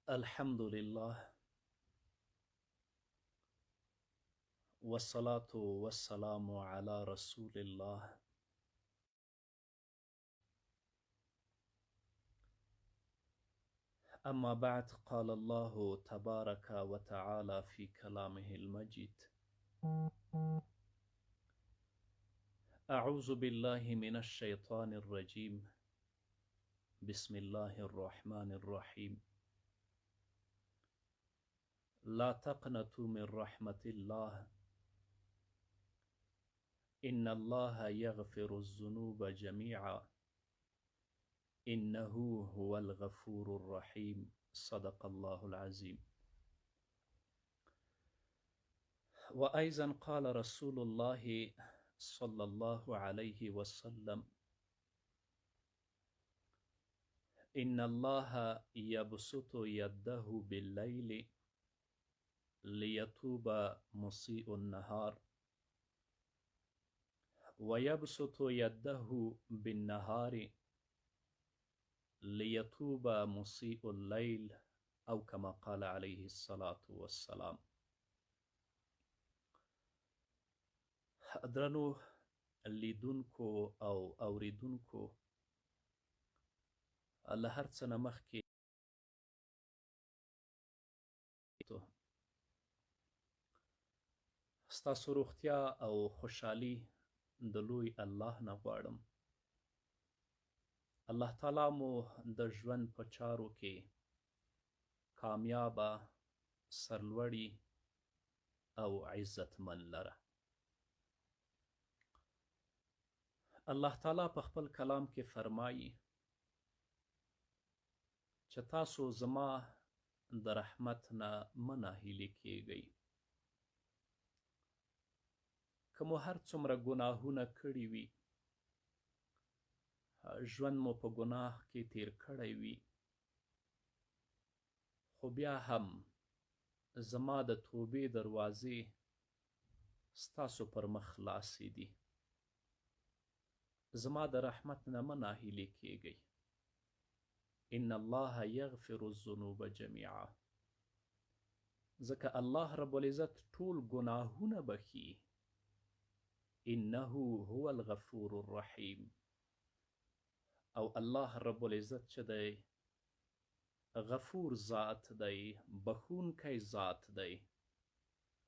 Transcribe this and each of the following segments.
الحمد لله والصلاة والسلام على رسول الله. أما بعد، قال الله تبارك وتعالى في كلامه المجيد: أعوذ بالله من الشيطان الرجيم، بسم الله الرحمن الرحيم، لا تقنطوا من رحمة الله، إن الله يغفر الذنوب جميعا، إنه هو الغفور الرحيم. صدق الله العظيم. وأيضا قال رسول الله صلى الله عليه وسلم: إن الله يبسط يده بالليل ليتوب مسيء النهار، ويبسط يده بالنهار ليتوب مسيء الليل، أو كما قال عليه الصلاة والسلام. درنو لیدونکو او اوریدونکو، له هر څه نه مخکې ستاسو روغتیا او خوشحالي د لوی الله نه غواړم. الله تعالی مو د ژوند په چارو کې کامیابه، سرلوړي او عزتمن لره. الله تعالی په خپل کلام کې فرمایي چې تاسو زما د رحمت نه مه ناهیلي کیږئ. که مو هر څومره ګناهونه کړي وي، ژوند مو په ګناه کې تیر کړی وي، خو بیا هم زما د توبې دروازې ستاسو پر مخ خلاصې دي. زما د رحمت نه مه ناهیلي کیږئ. ان الله یغفر الذنوب جمیعا، ځکه الله رب العزت ټول ګناهونه بخي. انه هو الغفور الرحیم، او الله رب العزت چې دی غفور ذات دی، بخونکی ذات دی،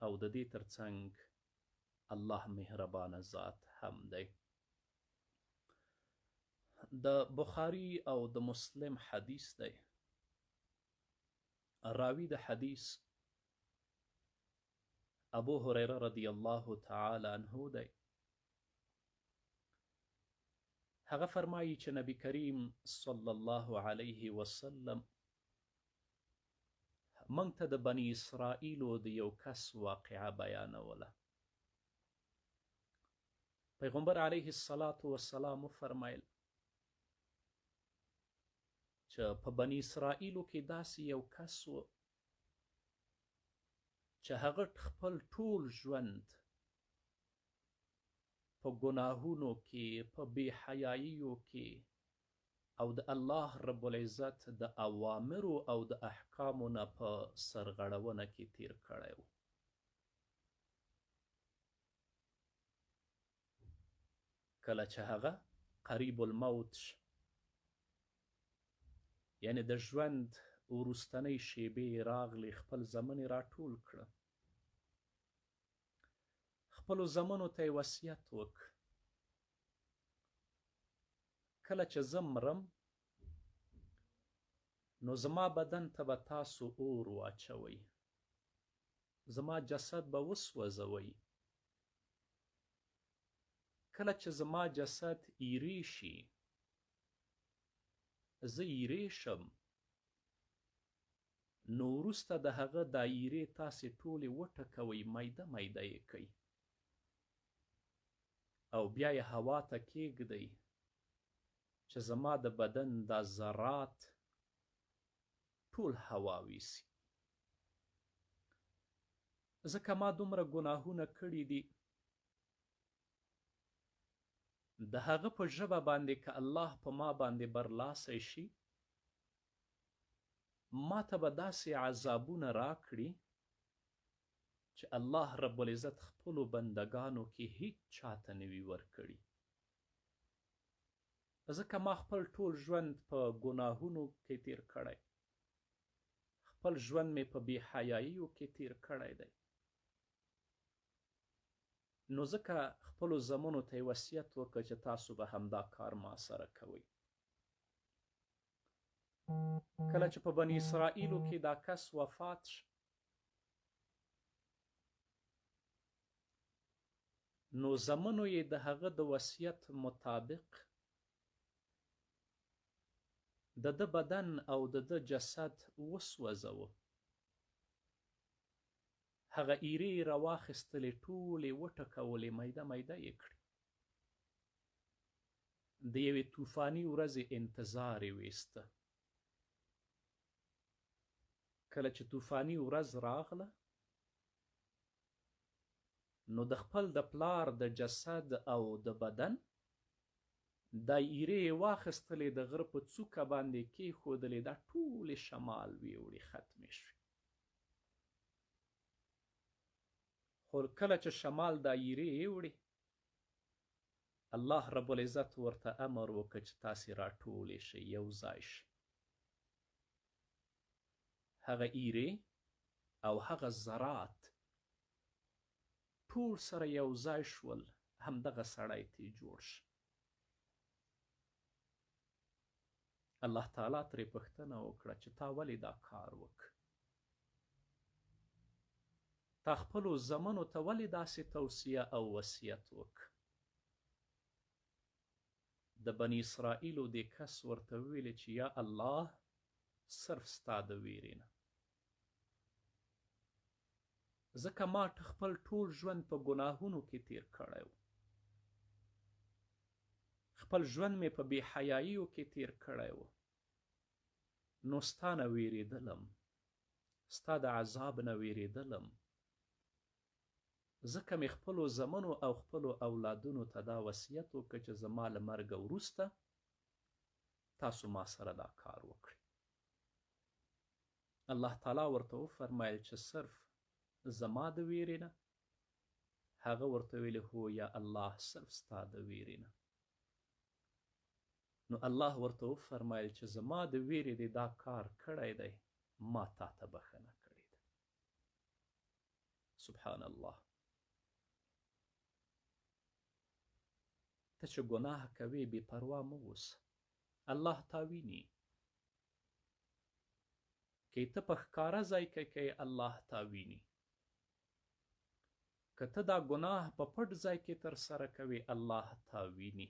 او د دې ترڅنګ الله مهربانه ذات هم دی. د بخاری او د مسلم حدیث دی، راوی د حدیث ابو هریره رضی الله تعالی عنه دی. هغه فرمایي چې نبی کریم صلی الله علیه وسلم موږ ته د بني اسرائیلو د یو کس واقعه بیانوله. پیغمبر علیه الصلاة والسلام وفرمایل چې په بني اسرائیلو کې داسې یو کس و چې هغه خپل ټول ژوند په ګناهونو کې، په بې حیاییو کې، او د الله رب العزت د اوامرو او د احکامو نه په سرغړونه کې تیر کړی و. کله چې هغه قریب الموت شو، یعنی د ژوند وروستنۍ شیبې راغلې، خپل زمن یې راټول کړه، خپلو زمنو ته یې وصیت وکړ: کله چې زه مرم نو زما بدن ته به تاسو اور واچوئ، زما جسد به وسوځوئ. کله چې زما جسد ایرې شي، زه ایرې شم، نو وروسته د هغه دا ایرې تاسې ټولې وټکوئ، میده میده یې کئ، او بیا یې هوا ته کیږدئ چې زما د بدن دا ذرات ټول هوا ویسي. ځکه ما دومره ګناهونه کړي دي. د هغه په ژبه باندې که الله په ما باندې برلاسی شي، ما ته به داسې عذابونه راکړي چې الله رب العزت خپلو بندګانو کې هیڅ چاته نه وي ورکړي، ځکه ما خپل ټول ژوند په ګناهونو کې تیر کړی، خپل ژوند مې په بې حیاییو کې تیر کړی دی. نو ځکه خپلو زمنو ته یې وصیت وکړ چې تاسو به همدا کار ما سره کوئ. کله چې په بني اسرائیلو کې دا کس وفات شو، نو زمنو یې د هغه د وصیت مطابق د ده بدن او د ده جسد وسوځوه. هغه ایرې یې راواخیستلې، ټولې وټکولې، میده میده یې کړې. د یوې طوفاني ورځې انتظار یې ویسته. کله چې طوفاني ورځ راغله، نو د خپل د پلار د جسد او د بدن دا ایرې یې واخیستلې، د غره په څوکه باندې کېښودلې، دا ټولې شمال ویوړې، ختمې شوې. خو کله چې شمال دا ایرې یوړې، الله رب العزت ورته امر وکړ چې تاسې راټولې شئ، یو ځای شئ. هغه ایرې او هغه ذرات ټول سره یو ځای شول، همدغه سړی ترې جوړ شو. الله تعالی ترې پوښتنه وکړه چې تا ولې دا کار وکړ؟ تا خپلو زمنو ته ولې داسې توصیه او وصیت وکړ؟ د بني اسرائیلو دې کس ورته وویلې چې یا الله، صرف ستا د ویرې نه، ځکه ما خپل ټول ژوند په ګناهونو کې تیر کړی و، خپل ژوند مې په بې حیاییو کې تیر کړی و، نو ستا نه ویرېدلم، ستا د عذاب نه ویرېدلم، ځکه مې خپلو زمنو او خپلو اولادونو ته دا وصیت وکړ چې زما له مرګه وروسته تاسو ما سره دا کار وکړئ. الله تعالی ورته وفرمایل چې صرف زما د ویرې نه؟ هغه ورته ویل هو یا الله، صرف ستا د ویرې نه. نو الله ورته وفرمایل چې زما د ویرې دې دا کار کړی دی، ما تا ته بښنه کړې ده. سبحان الله. ته چې ګناه کوې بې پروا مه اوسه، الله تا ویني. که ته په ښکاره ځای کې کوې الله تا ویني، که ته دا ګناه په پټ ځای کې ترسره کوې الله تا ویني.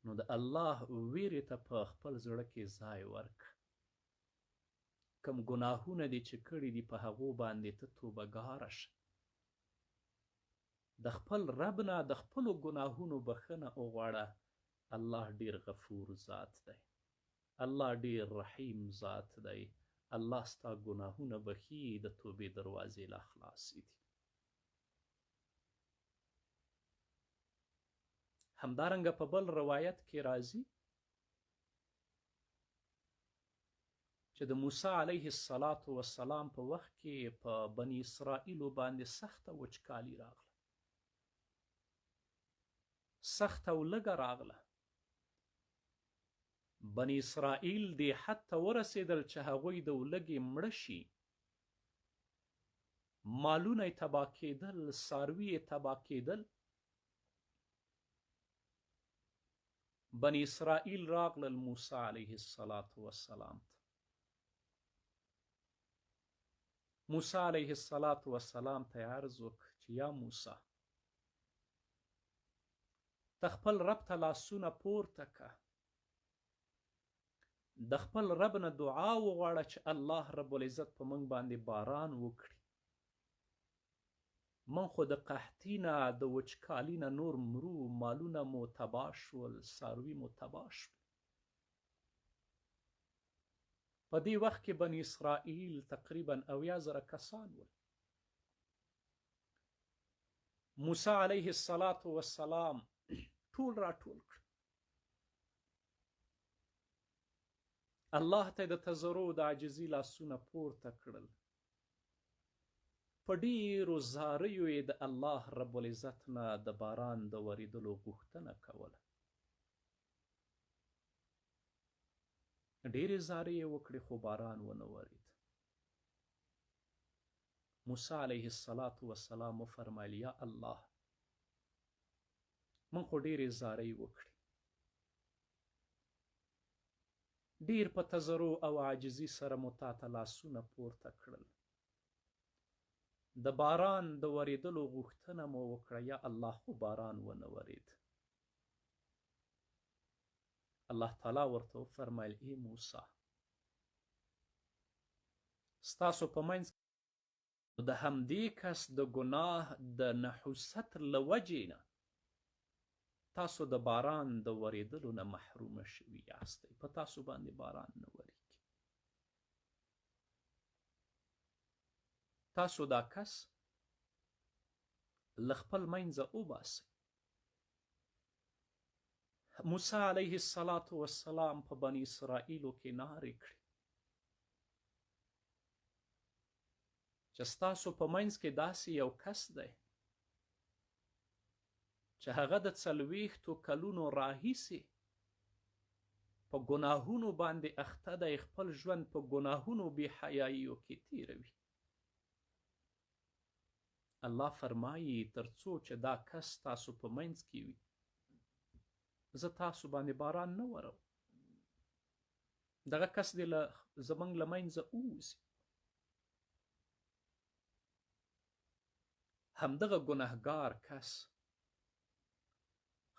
نو د الله ویرې ته په خپل زړه کې ځای ورکړه. کوم ګناهونه دې چې کړي دي په هغو باندې ته توبهګاره شه، د خپل رب نه د خپلو ګناهونو بښنه وغواړه. الله ډیر غفور ذات دی، الله ډیر رحیم ذات دی، الله ستا ګناهونه بخي، د توبې دروازې لا خلاصې دي. همدارنګه په بل روایت کې راځي چې د موسی علیه الصلاة والسلام په وخت کې په بني اسرائیلو باندې سخته وچکالي راغله، سخته او لږه راغله. بني اسرائیل دې حد ته ورسېدل چې هغوی د ولږې مړه شي، مالونه یې تباه کېدل، څاروي یې تباه کېدل. بني اسرائیل راغلل موسی علیه الصلاة والسلام ته. موسی علیه الصلاة والسلام ته یې عرض وکړ چې یا موسی، ته خپل رب ته لاسونه پورته که، د خپل رب نه دعا وغواړه چې الله رب العزت په موږ باندې باران وکړي. موږ خو د قحطي نه، د وچکالي نه نور مرو، مالونه مو تباه شول، څاروي مو تباه شول. په دې وخت کې بني اسرائیل تقریبا 70,000 کسان ول. موسی علیه الصلاة والسلام ټول راټول کړ. الله ته د تضرع د عاجزي لاسونه پورته کړل، په ډیرو زاریو یې د الله رب العزت نه د باران د وریدلو غوښتنه کوله. ډیرې زارۍ یې وکړې خو باران ونه ورید. موسی علیه الصلاة والسلام وفرمایل، یا الله موږ خو ډیرې زارۍ وکړې، ډیر په تضرع او عاجزي سره مو تا ته لاسونه پورته کړل، د باران د ورېدلو غوښتنه مو وکړه، یا الله خو باران ونه ورېد. الله تعالی ورته وفرمایل، ای موسی ستاسو په منځ د همدې کس د ګناه د نحوست له وجې نه تاسو د باران د ورېدلو نه محرومه شوي یاستئ، په تاسو باندې باران نه وریږي. تاسو دا کس له خپل منځه وباسئ. موسی علیه الصلاة والسلام په بني اسرائیلو کې نارې کړې چې ستاسو په منځ کې داسې یو کس دی چې هغه د 40 کلونو راهیسې په ګناهونو باندې اخته دی، خپل ژوند په ګناهونو بې حیاییو کې تیروي. الله فرمایي تر څو چې دا کس تاسو په منځ کې وي زه تاسو باندې باران نه وروم، دغه کس دې له زمونږ له منځه ووځي. همدغه ګناهګار کس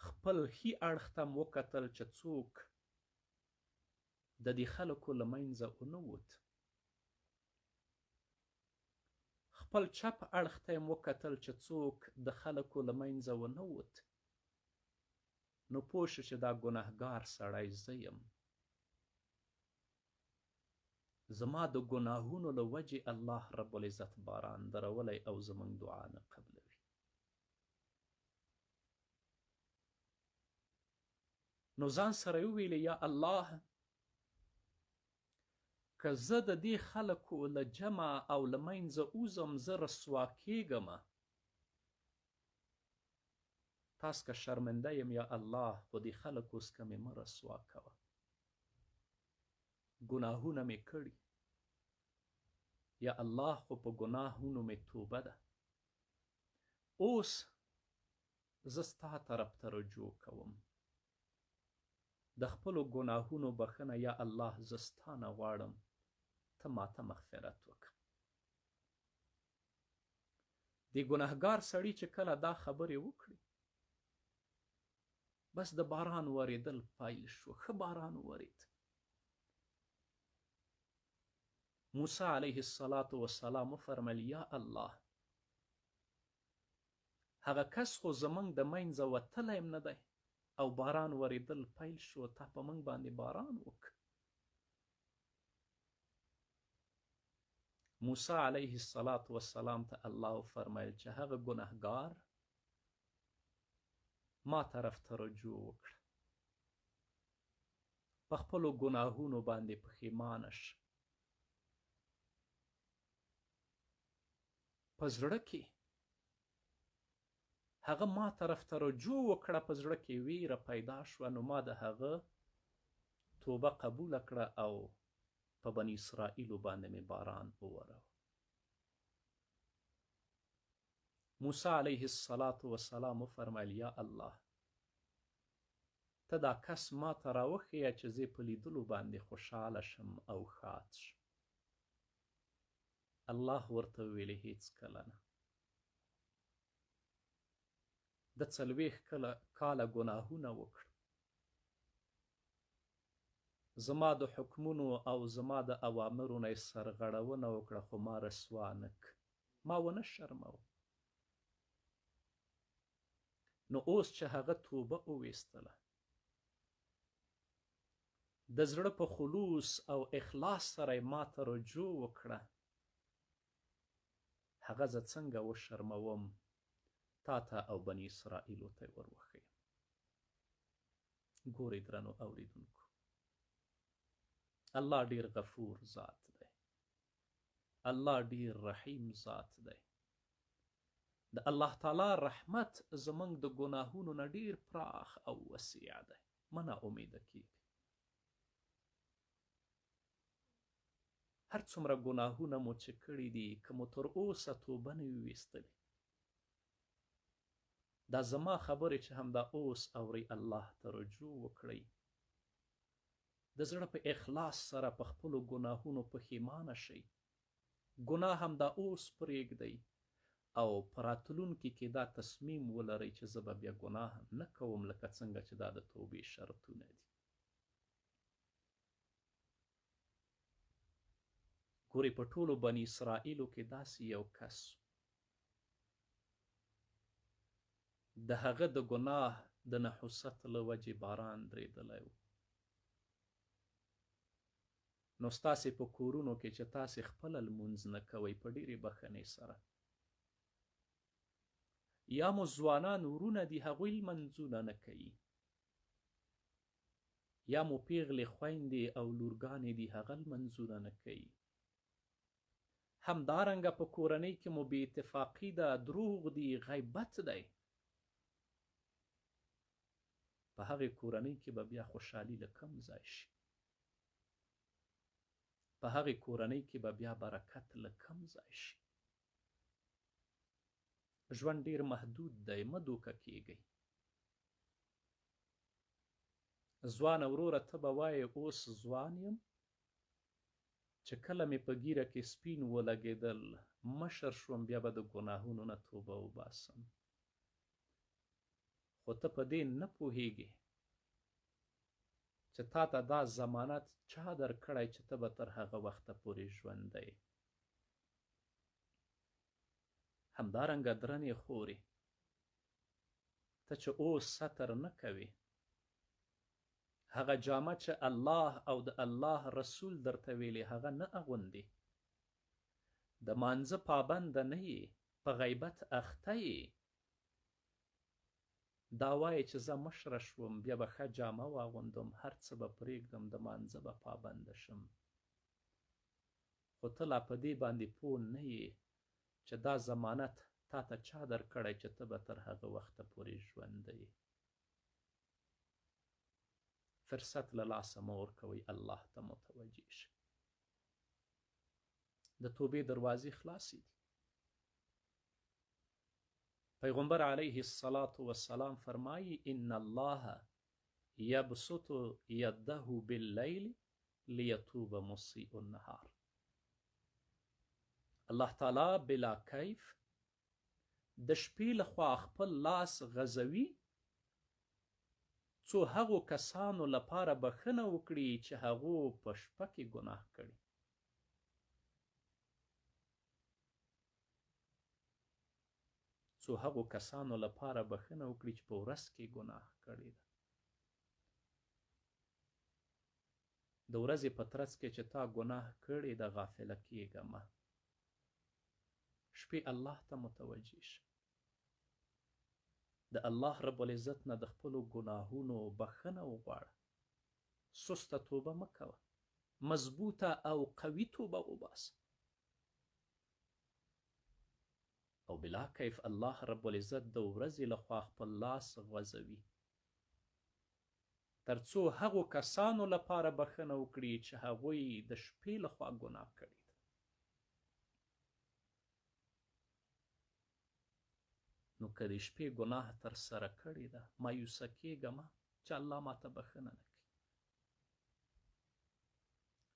خپل ښي اړخ ته هم وکتل چې څوک د دې خلکو له منځه ونه ووت، خپل چپ اړخ ته هم وکتل چې څوک د خلکو له منځه ونه ووت، نو پوه شو چې دا ګناهګار سړی زه یم، زما د ګناهونو له وجې الله رب العزت باران درولی او زموږ دعا نه قبلوي. نو ځان سره یې وویلې، یا الله که زه د دې خلکو له جمع او له منځه وځم زه رسوا کیږم، تاسو که شرمنده یم یا الله، خو دې خلکو څخه مې مه رسوا کوه، ګناهونه مې کړي یا الله، خو په ګناهونو مې توبه ده، اوس زه ستا طرف ته رجوع کوم، د خپلو ګناهونو بخښنه یا الله زه ستا نه غواړم، ته ماته مغفرت وکړه. دې ګناهګار سړي چې کله دا خبرې وکړي بس د باران ورېدل پیل شو، ښه باران ورېد. موسی علیه الصلاة والسلام وفرمیل، یا الله هغه کس خو زمونږ د منځه وتلی هم نه دی او باران ورېدل پیل شو، تا په موږ باندې باران وکړ. موسی علیه الصلاة والسلام ته الله وفرمیل چې هغه ګناهګار ما طرف ته رجوع وکړه، په خپلو ګناهونو باندې پښیمانه شه، په زړه کې هغه ما طرف ته رجوع وکړه، په زړه کې ویره پیدا شوه، نو ما د هغه توبه قبوله کړه او په بني اسرائیلو باندې مې باران ووراوه. موسی علیه الصلاة والسلام وفرمیل، یا الله ته دا کس ما ته راوښیه چې زه په لیدلو باندې خوشحاله شم او ښاد شم. الله ورته وویلې هیڅکله نه، د 40 کاله ګناهونه وکړه، زما د حکمونو او زما د اوامرو نه یې سرغړونه وکړه، خو ما رسوا نه کړ، ما ونه شرموه. نو اوس چې هغه توبه وویستله، د زړه په خلوص او اخلاص سره یې ما ته رجوع وکړه، هغه زه څنګه وشرموم، تا ته او بني اسرائیلو ته یې ور وښیم. ګورئ درنو اوریدونکو، الله ډیر غفور ذات دی، الله ډیر رحیم ذات دی. د الله تعالی رحمت زمونږ د ګناهونو نه ډیر پراخ او وسیع دی. مه ناامیده کیږئ. هر څومره ګناهونه مو چې کړي دي، که مو تر اوسه توبه نه وي ویستلې، دا زما خبرې چې همدا اوس اورئ، الله ته رجوع وکړئ، د زړه په اخلاص سره په خپلو ګناهونو پښیمانه شئ، ګناه همدا اوس پرېږدئ او په راتلونکي کې دا تصمیم ولرئ چې زه به بیا ګناه نه کوم، لکه څنګه چې دا د توبې شرطونه دي. ګورئ، په ټولو بني اسرائیلو کې داسې یو کس، د هغه د ګناه د نحوست له وجې باران درېدلی و. نو ستاسې په کورونو کې چې تاسې خپله لمونځ نه کوئ په ډېرې بښنې سره، یا مو ځوانان ورونه دي هغوی لمنځونه نه کوي، یا مو پیغلې خویندې او لورګانې دي هغه لمنځونه نه کوي، همدارنګه په کورنۍ کې مو بې اتفاقي ده، دروغ دي، غیبت دی، په هغې کورنۍ کې به بیا خوشحالي له کوم ځای شي؟ په هغې کورنۍ کې به بیا برکت له کوم ځای شي؟ ژوند ډیر محدود دی، مه دوکه کیږئ. ځوانه وروره، ته به وایې اوس ځوان یم، چې کله مې په ږیره کې سپین ولګېدل، مشر شوم، بیا به د ګناهونو نه توبه وباسم. خو ته په دې نه پوهیږې چې تا ته دا ضمانت چا درکړی چې ته به تر هغه وخته پورې ژوندی. همدارنګه درنې خورې، ته چې اوس ستر نه کوې، هغه جامه چې الله او د الله رسول درته ویلې هغه نه اغوندې، د مانځه پابنده نه یې، په غیبت اخته یې، دا وایې چې زه مشره شوم بیا به ښه جامه واغوندم، هر څه به پرېږدم، د مانځه به پابنده شم. خو ته لا په دې باندې پوه نه یې چې دا ضمانت تا ته چا درکړی چې ته به تر هغه وخته پورې ژوندی یې. فرصت له لاسه مه ورکوئ، الله ته متوجه شئ. د توبې دروازې خلاصې دي. پیغمبر علیه الصلاة والسلام فرمایي: ان الله یبسط یده باللیل لیتوب مسیء النهار. الله تعالی بلا کیف د شپې لخوا خپل لاس غځوي څو هغو کسانو لپاره بښنه وکړي چې هغو په شپه کې ګناه کړې. څو هغو کسانو لپاره بښنه وکړي چې په ورځ کې ګناه کړې ده. د ورځې په ترڅ کې چې تا ګناه کړې ده، غافله کیږه مه. شپې الله ته متوجه شه. د الله رب العزت نه د خپلو ګناهونو بښنه وغواړه. سسته توبه مه کوه، مضبوطه او قوي توبه وباسه. او بلا کیف الله رب العزت د ورځې لخوا خپل لاس غځوي تر څو هغو کسانو لپاره بښنه وکړي چې هغوی د شپې لخوا ګناه کړې ده. نو که د شپې ګناه تر سره کړې ده، مایوسه کېږه مه چې الله ماته بښنه نه کوي.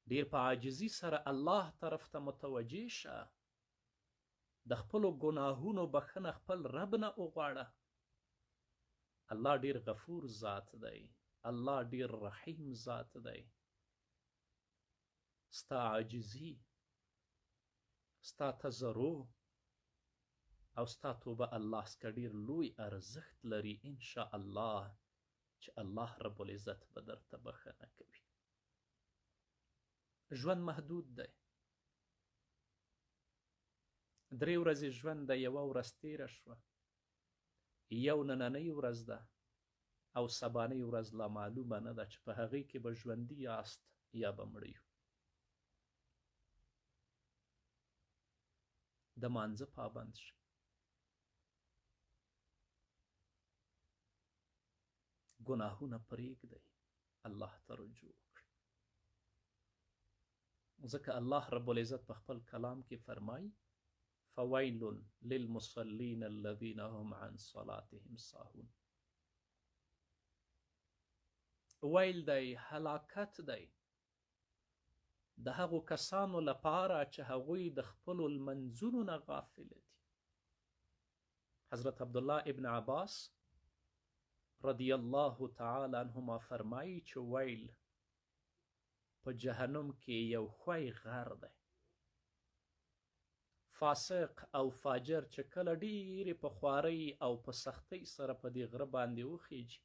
ډیر په عاجزي سره الله طرف ته متوجه شه، د خپلو ګناهونو بښنه خپل رب نه وغواړه. الله ډیر غفور ذات دی، الله ډیر رحیم ذات دی. ستا عاجزي، ستا تضرع او ستا توبه الله څخه ډیر لوی ارزښت لري. ان شاء الله چې الله رب العزت به درته بښنه کوي. ژوند محدود دی، درې ورځې ژوند ده، یوه ورځ تېره شوه، یو نننۍ ورځ ده او سبانۍ ورځ لا معلومه نه ده چې په هغې کې به ژوندي یاست یا به مړه یو. د مانځه پابند شئ. ګناهونه پرېږدئ، الله ته رجوع وکړئ. ځکه الله رب العزت په خپل کلام کې فرمایي: فویل للمصلین الذین هم عن صلاتهم ساهون. ویل دی، هلاکت دی د هغو کسانو لپاره چې هغوی د خپلو لمنځونو نه غافل دي. حضرت عبدالله ابن عباس رضی الله تعالی عنهما فرمایي چې ویل په جهنم کې یو ښوی غر دی. فاسق او فاجر چې کله ډېرې په خوارۍ او په سختۍ سره په دې غره باندې وخیږي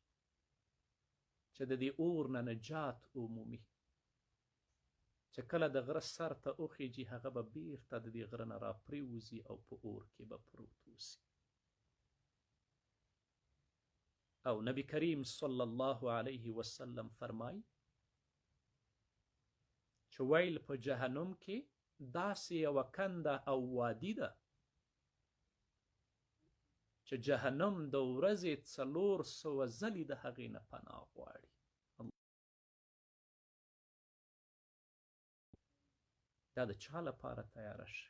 چې د دې اور نه نجات ومومي، چې کله د غره سر ته وخیږي هغه به بیرته د دې غره نه راپرېوځي او په اور کې به پروت اوسي. او نبی کریم صلی الله علیه وسلم فرمای چې ویل په جهنم کې داسې یوه کنده او وادي ده چې جهنم د ورځې 400 ځلې د هغې نه پناه غواړي. دا د چا لپاره تیاره شي؟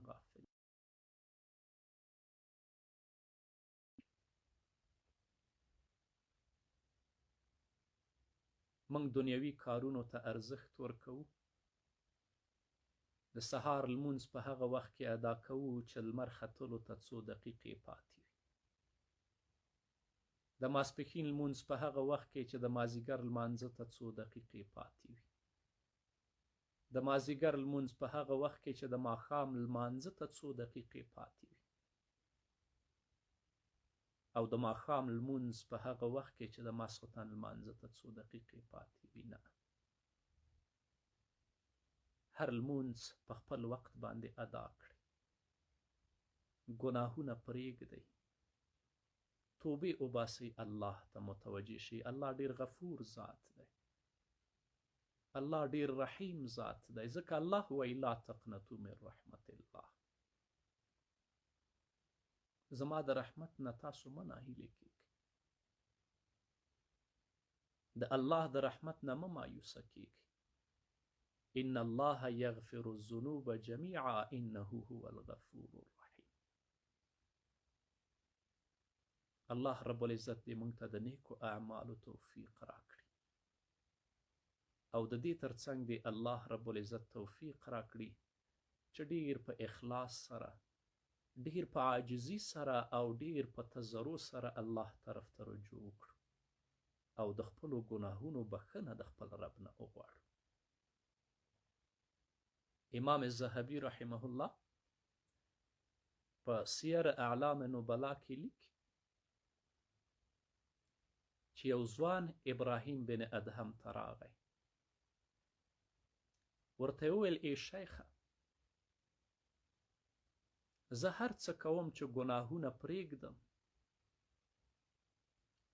غافل. موږ دنیوي کارونو ته ارزښت ورکوو. د سهار لمونځ په هغه وخت کې ادا کوو چې لمر ختلو ته څو دقیقې پاتې وي. د ماسپښین لمونځ په هغه وخت کې چې د مازیګر لمانځه ته څو دقیقې پاتې وي. د مازیګر لمونځ په هغه وخت کې چې د ماښام لمانځه ته څو دقیقې پاتې وي. او د ماښام لمونځ په هغه وخت کې چې د ماسخوتن لمانځه ته څو دقیقې پاتې وي. نه، هر لمونځ په خپل وخت باندې ادا کړئ. ګناهونه پرېږدئ، توبې وباسئ، الله ته متوجه شئ. الله ډیر غفور ذات دی، الله ډیر رحیم ذات دی. ځکه الله وایي لا تقنطو من رحمت الله، زما د رحمت نه تاسو مه ناهیلې کیږئ، د الله د رحمت نه مه مایوسه کیږئ. ان الله یغفر الذنوب جمیعا انه هو الغفور الرحیم. الله رب العزت دې موږ ته د نیکو اعمالو توفیق راکړي او د دې ترڅنګ دې الله رب العزت توفیق راکړي چې ډیر په اخلاص سره، ډیر په عاجزي سره او ډیر په تضرع سره الله طرف ته رجوع وکړو او د خپلو ګناهونو بخښنه د خپل رب نه وغواړو. امام ذهبي رحمه الله په سیر اعلام نبلا کې لیکي چې یو ځوان ابراهیم بن ادهم ته راغی، ورته یې وویل: ای شیخه، زه هر څه کوم چې ګناهونه پرېږدم،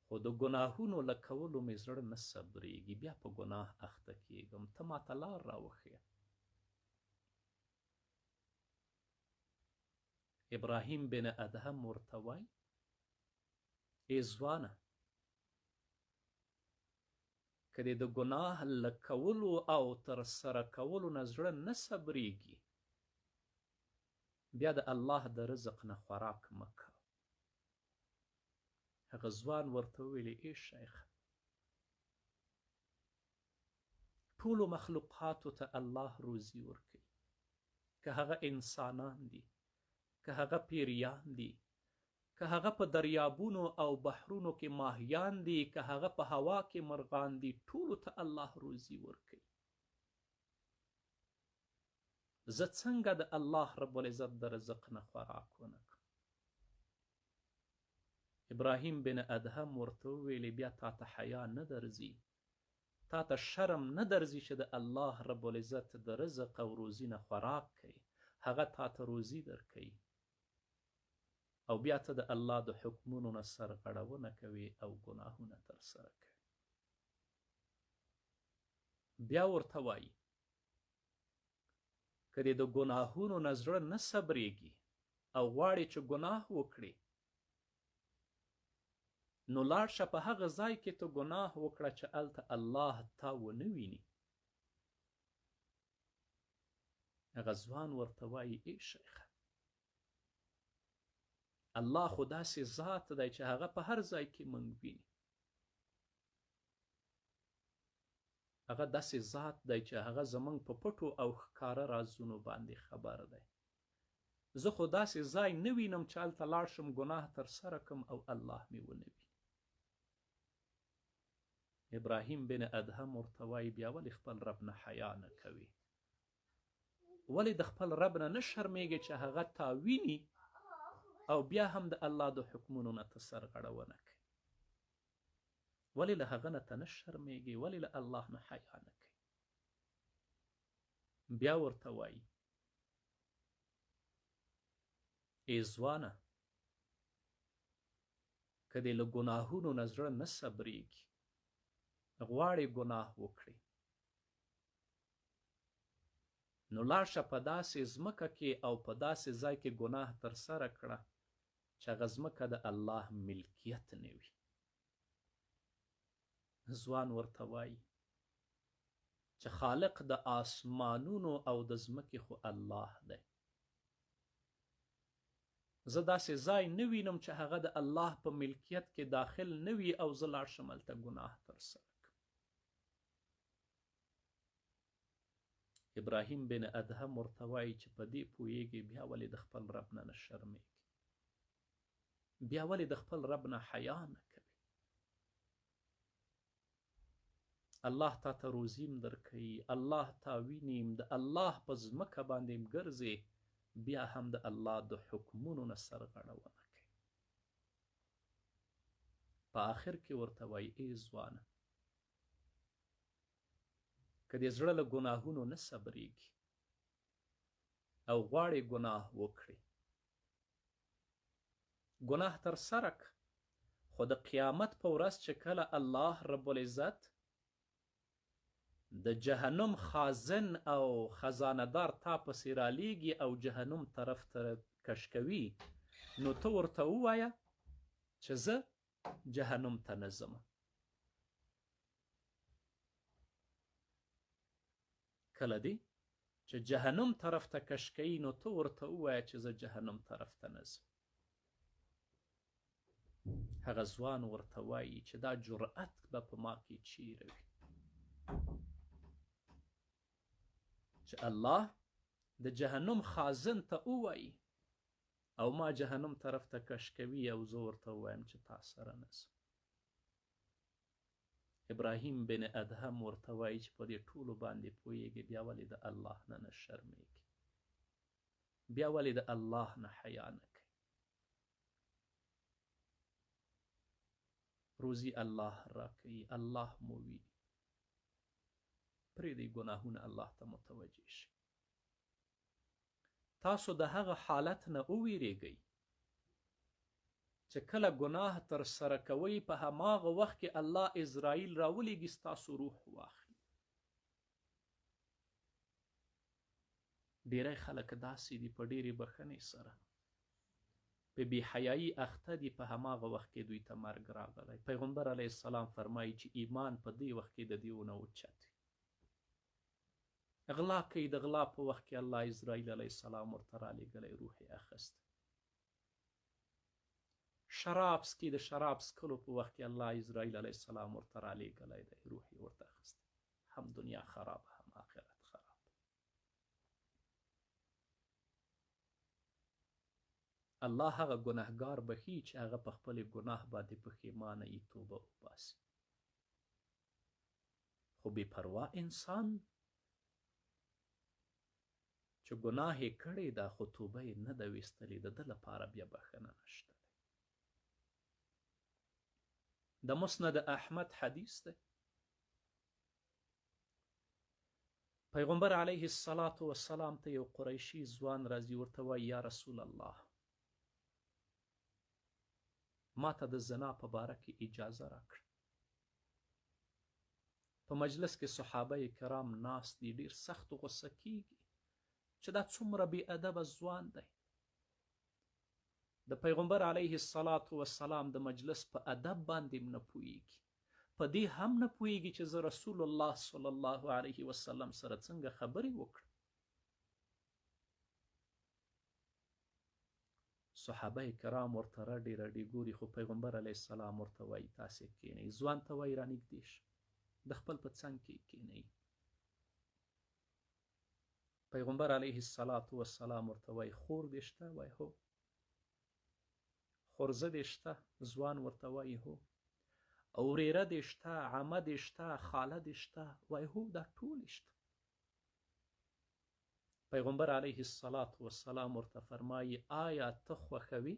خو د ګناهونو له کولو مې زړه نه صبرېږي، بیا په ګناه اخته کېږم، ته ماته لار راوښیه. ابراهیم بن ادهم ورته وایي: ای ځوانه، که دې د ګناه له کولو او ترسره کولو نه زړه نه صبرېږي، بیا د الله د رزق نه خوراک مه کوه. هغه ځوان ورته وویل: ای شیخ، ټولو مخلوقاتو ته الله روزي ورکوي، که هغه انسانان دي، که هغه پیریان دي، که هغه په دریابونو او بحرونو کې ماهیان دي، که هغه په هوا کې مرغان دي، ټولو ته الله روزي ورکوي. زه څنګه د الله رب العزت د رزق نه خوراک ونه کړم؟ ابراهیم بن ادهم ورته وویلې: بیا تا ته حیا نه درځي، تا ته شرم نه درځي چې د الله رب العزت د رزق او روزي نه خوراک کوي، هغه تا ته روزي درکوي او بیا ته د الله د حکمونو نه سرغړونه کوي او ګناهونه ترسره کوي. بیا ورته وایي که دې د ګناهونو نه زړه نه صبرېږي او غواړې چې ګناه وکړې، نو لاړ شه په هغه ځای کې ته ګناه وکړه چې هلته الله تا ونه ویني. هغه ځوان ورته وایي ای شیخه، الله خو داسې ذات دی چې هغه په هر ځای کې موږ ویني، هغه داسې ذات دی چې هغه زموږ په پټو او ښکاره رازونو باندې خبر دی. زه خو داسې ځای نه وینم چې هلته لاړ شم ګناه ترسره کړم او الله مې ونه ویني. ابراهیم بن ادهم ورته وایي بیا ولې خپل رب نه حیا نه کوي؟ ولې د خپل رب نه نه شرمېږي چې هغه تا ویني او بیا هم د الله د حکمونو نه ته سرغړونه کوي؟ ولې له هغه نه ته نه شرمېږي؟ ولې له الله نه حیا نه کوي؟ بیا ورته وایي ای ځوانه، که دې له ګناهونو نه زړه نه صبرېږي، غواړې ګناه وکړې، نو لاړ شه په داسې ځمکه کې او په داسې ځای کې ګناه ترسره کړه چې هغه ځمکه د الله ملکیت نه وي. ځوان ورته وایي چې خالق د آسمانونو او د ځمکې خو الله دی، زه داسې ځای نه وینم چې هغه د الله په ملکیت کې داخل نه وي او زه لاړ شم هلته ګناه ترسره کړم. ابراهیم بن ادهم ورته وایي چې په دې پوهېږې بیا ولې د خپل رب نه نه شرمېږې، بیا ولې د خپل رب نه حیا نه کوي؟ الله تا ته روزیم درکوي، الله تا وینیم، د الله په ځمکه باندې ګرځې، بیا هم د الله د حکمونو نه سرغړونه کوي. په آخر کې ورته وایي ای ځوانه، که دې زړه له ګناهونو نه صبرېږي او غواړې ګناه وکړې، ګناه ترسره کړه، خو د قیامت په ورځ چې کله الله رب العزت د جهنم خازن او خزانه دار تا پسې رالیږي او جهنم طرف ته کش کوي، نو ته ورته ووایه چې زه جهنم ته نه ځم. کله دی چې جهنم طرف ته کش کوي، نو ته ورته ووایه چې زه جهنم طرف ته نه ځم. هغه ځوان ورته وایي چې دا جرأت به په ما کې چیرې وي چې الله د جهنم خازن ته ووایي او ما جهنم طرف ته کش کوي او زه ورته ووایم چې تا سره نه ځم. ابراهیم بن ادهم ورته وایي چې په دې ټولو باندې پوهېږې، بیا ولې د الله نه نه شرمېږې، بیا ولې د الله نه حیا نه کوي؟ روزي الله راکوي، الله مو ویني، پرېږدئ ګناهونه الله ته متوجه شي. تاسو د هغه حالت نه وویرېږئ چې کله ګناه ترسره کوئ، په هماغه وخت کې الله عزرائیل راولېږي ستاسو روح واخلي. ډیری خلک داسې دي په ډېرې بښنې سره په بې حیایي اخته دي، په هماغه وخت کې دوی ته مرګ راغلی. پیغمبر علیه السلام فرمایي چې ایمان په دې وخت کې د دیو نه اوچت وي. غلا کوي، د غلا په وخت کې الله عزرائیل علیه السلام ورته رالیږلی، روح یې اخیستی. شراب څکي، د شراب څکلو په وخت کې الله عزرائیل علیه السلام ورته رالیږلی دی، روح یې ورته اخیستی. هم دنیا خرابه هم آخرت خراب. الله هغه ګناهګار بخي چې هغه په خپلې ګناه باندې پښیمانه یي، توبه وباسي. خو بې پروا انسان چې ګناه یې کړې ده خو توبه یې نه ده ویستلې، د ده لپاره بیا بښنه نشته دی. د مسند احمد حدیث دی، پیغمبر علیه الصلاة والسلام ته یو قریشي ځوان راځي، ورته وایي یا رسول الله، ما ته د زنا په باره کې اجازه راکړه. په په مجلس کې صحابه کرام ناست دي، ډیر سخت غوسه کیږي چې دا څومره بې ادبه ځوان دی. د پیغمبر علیه الصلاة والسلام د مجلس په ادب باندې هم نه پوهیږي، په دې هم نه پوهیږي چې زه رسول الله صلی الله علیه وسلم سره څنګه خبرې وکړم. صحابه کرام ورته رډې رډې ګوري، خو پیغمبر علیه السلام ورته وایي تاسې کښېنئ. ځوان ته وایي رانږدې شه، د خپل په څنګ کې کښېنئ. پیغمبر علیه الصلاة والسلام ورته وایي خور دې شته؟ وایي هو. خورزه دې شته؟ ځوان ورته وایي هو. ورېره دې شته؟ عمه دې شته؟ خاله دې شته؟ وایي هو، دا ټولې شته. پیغمبر علیه الصلاة والسلام ورته فرمایي آیا ته خوښوي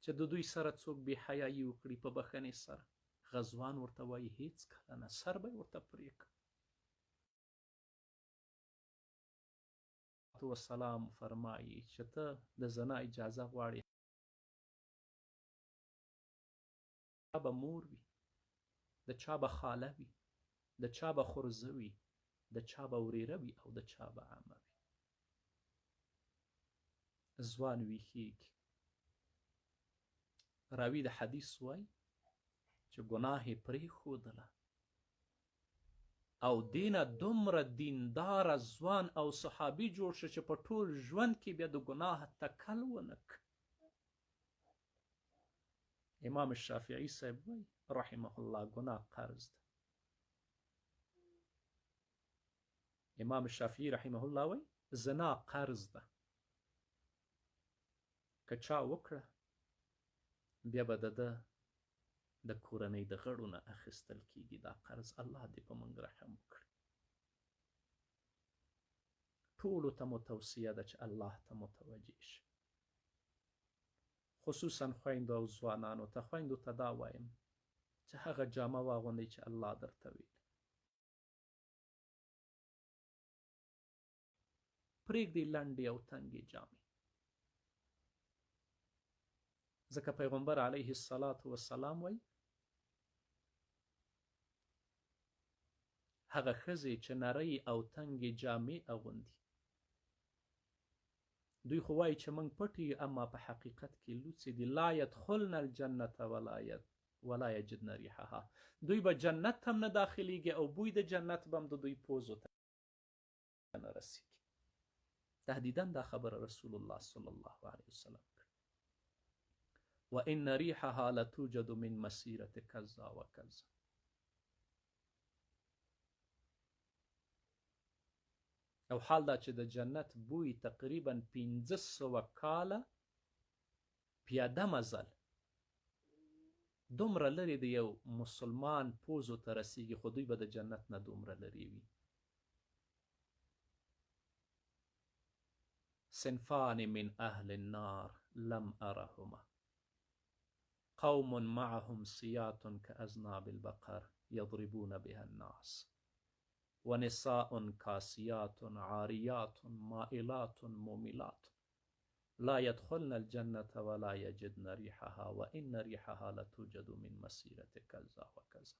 چې د دوی سره څوک بې حیایي وکړي په بخښنې سره؟ غزوان ورته وایي هیڅکله نه، سر به یې ورته پرې کړ. والسلام فرمایي چې ته د زنا اجازه غواړې، به مور وي، د چا به خاله وي، د چا به خورزه وي، د چا به ورېره وي او د چا به عمه وي. ځوان ویښیږي. راوي د حدیث وایي چې ګناه یې پرېښودله او دینه دومره دینداره ځوان او صحابي جوړ شو چې په ټول ژوند کې بیا د ګناه تکل ونه کړ. امام الشافعي صاحب وایي رحمه الله ګناه قرض ده. امام الشافعي رحمه الله وایي زنا قرض ده، که چا وکړه بیا به د ده د کورنۍ د غړو نه اخیستل کیږي دا قرض. الله دې په موږ رحم وکړي. ټولو ته مو توصیه ده چې الله ته متوجه شي، خصوصا خویندو او ځوانانو ته. خویندو ته دا وایم چې هغه جامه واغوندئ چې الله درته ویلي، پرېږدئ لنډې او تنګې جامې، ځکه پیغمبر علیه الصلاة والسلام وایي هغه ښځې چې نرۍ او تنګې جامې اغوندي، دوی خو وایي چې موږ پټ یو، اما په حقیقت کې لوڅې دي. لا یدخلن الجنة ولا یجدن ریحها، دوی به جنت هم نه داخلیږي او بوی د جنت به هم د دوی پوزو ته نه رسیږي. تهدیدا دا خبره رسول الله صلی الله علیه وسلم کړې. وان ریحها لتوجد من مسیرة کذا وکذا. او حال دا چې د جنت بوی تقریبا 500 کاله پیاده مزل دومره لرې د یو مسلمان پوزو ته رسیږي، خو دوی به د جنت نه دومره لرې وي. صنفان من اهل النار لم ارهما قوم معهم سياط كأذناب البقر يضربون بها الناس ونساء كاسيات عاريات مائلات مميلات لا يدخلن الجنة ولا يجدن ريحها وإن ريحها لتوجد من مسيرة كذا وكذا.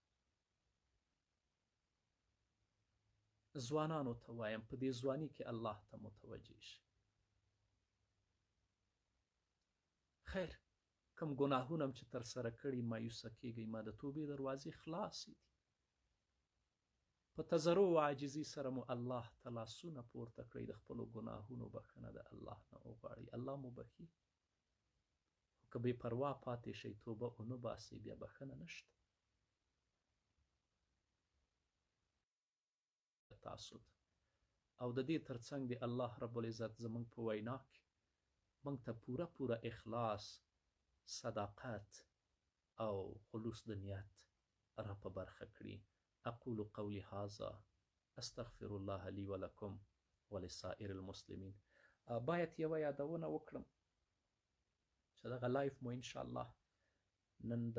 ځوانانو ته وایم په دې ځواني کې الله ته متوجه شي. خیر، کوم ګناهونه هم چې ترسره کړي مایوسه کیږئ ما، د توبې دروازې خلاصې دي. په تضرع او عاجزي سره مو الله ته لاسونه پورته کړئ، د خپلو ګناهونو بخښنه د الله نه وغواړئ، الله مو بخښي. خو که بې پروا پاتې شئ، توبه ونه باسئ، بیا بخښنه نشته. تاسو ته او د دې ترڅنګ دی الله رب العزت زموږ په وینا کې موږ ته پوره پوره اخلاص، صداقت او خلوص د نیت را په برخه کړي. اقول قولي هذا استغفر الله لي ولكم ولسائر المسلمين. باید یوه یادونه وکړم چې دغه live مو انشاءالله نن د